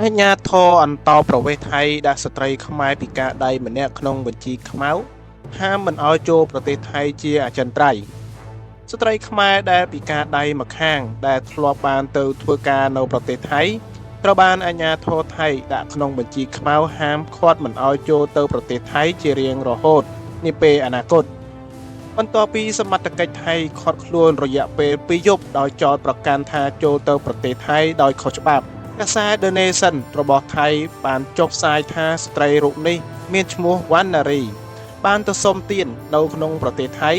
អាជ្ញាធរអន្តោប្រវេសន៍ថៃដាក់ស្ត្រីខ្មែរពិការដៃម្នាក់ក្នុងបញ្ជីខ្មៅហាមមិនឲ្យចូលប្រទេសថៃជាអចិន្ត្រៃយ៍ស្ត្រីខ្មែរដែលពិការដៃម្ខាងដែលធ្លាប់បានទៅធ្វើការនៅប្រទេសថៃត្រូវបានអាជ្ញាធរថៃដាក់ក្នុងបញ្ជីខ្មៅហាមឃាត់មិនឲ្យចូលទៅប្រទេសថៃជារៀងរហូតនាពេលអនាគតបន្ទាប់ពីសមត្ថកិច្ចថៃឃាត់ខ្លួនរយៈពេល2យប់ដោយចោទប្រកាន់ថាចូលទៅប្រទេសថៃដោយខុសច្បាប់កាសែត The Nation របស់ថៃបានចុះផ្សាយថាស្ត្រីរូបនេះមានឈ្មោះវណ្ណារី បានទៅសុំទាននៅក្នុងប្រទេសថៃ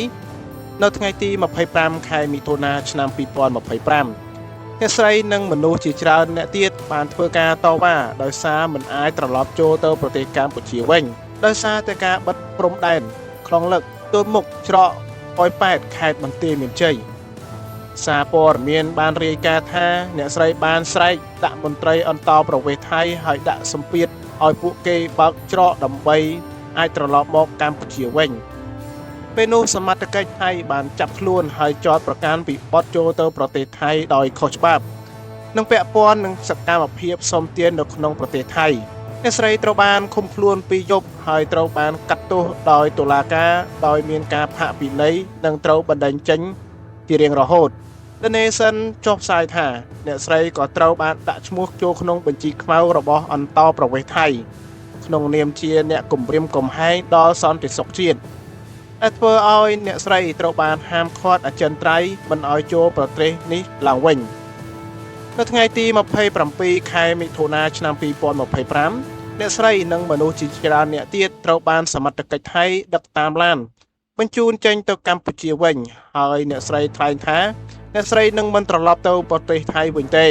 នៅថ្ងៃទី25ខែមិថុនាឆ្នាំ2025អ្នកស្រីនិងមនុស្សជាច្រើនអ្នកទៀតបានធ្វើការតវ៉ាដោយសារមិនអាចត្រឡប់ចូលទៅប្រទេសកម្ពុជាវិញដោយសារតែការបិទព្រំដែនខ្លងលឹកទល់មុខច្រកប៉ោយប៉ែតខេត្តបន្ទាយមានជ័យសារព័ត៌មានបានរាយការណ៍ថាអ្នកស្រីបានស្រែកដាក់មន្ត្រីអន្តោប្រវេសន៍ថៃហើយដាក់សម្ពាធឲ្យពួកគេបើកច្រកដើម្បីអាចត្រឡប់មកកម្ពុជាវិញ ពេលនោះសមត្ថកិច្ចថៃបានចាប់ខ្លួនហើយចោទប្រកាន់ពីបទចូលទៅប្រទេសថៃដោយខុសច្បាប់និងពាក់ព័ន្ធនឹងសកម្មភាពសុំទាននៅក្នុងប្រទេសថៃអ្នកស្រីត្រូវបានឃុំខ្លួនពីរយប់ហើយត្រូវបានកាត់ទោសដោយតុលាការដោយមានការផាកពិន័យនិងត្រូវបណ្តេញចេញជារៀងរហូត The Nation ចុះផ្សាយថាអ្នកស្រីក៏ត្រូវបានដាក់ឈ្មោះចូលក្នុងបញ្ជីខ្មៅរបស់អន្តោប្រវេសន៍ថៃក្នុងនាមជាអ្នកគំរាមកំហែងដល់សន្តិសុខជាតិ ដែលធ្វើឲ្យអ្នកស្រីត្រូវបានហាមឃាត់អចិន្ត្រៃយ៍មិនឲ្យចូលប្រទេសនេះឡើងវិញនៅថ្ងៃទី27ខែមិថុនាឆ្នាំ2025អ្នកស្រីនិងមនុស្សជាច្រើនអ្នកទៀតត្រូវបានសមត្ថកិច្ចថៃដឹកតាមឡានបញ្ជូនចេញទៅកម្ពុជាវិញហើយអ្នកស្រីថ្លែងថាអ្នកស្រីនឹងមិនត្រឡប់ទៅប្រទេសថៃវិញទេ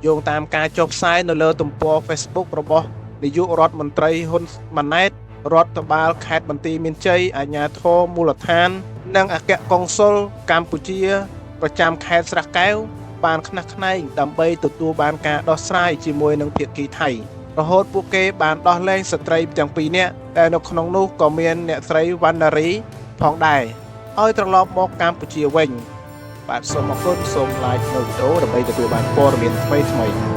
យោងតាមការចុះផ្សាយនៅលើទំព័រ Facebook របស់នាយករដ្ឋមន្ត្រីហ៊ុនម៉ាណែត រដ្ឋបាលខេត្តបន្ទាយមានជ័យអាជ្ញាធរមូលដ្ឋាន និងអគ្គកុងស៊ុលកម្ពុជា ប្រចាំខេត្តស្រះកែវបានខ្នះខ្នែងដើម្បីទទួលបានការដោះស្រាយជាមួយនឹងភាគីថៃរហូតពួកគេបានដោះលែងស្ត្រីទាំងពីរនាក់ដែលនៅក្នុងនោះក៏មានអ្នកស្រីវណ្ណារីផងដែរឲ្យត្រឡប់មកកម្ពុជាវិញបាទសូមអរគុណសូម like នៅវីដេអូដើម្បីទទួលបានព័ត៌មានថ្មីៗ។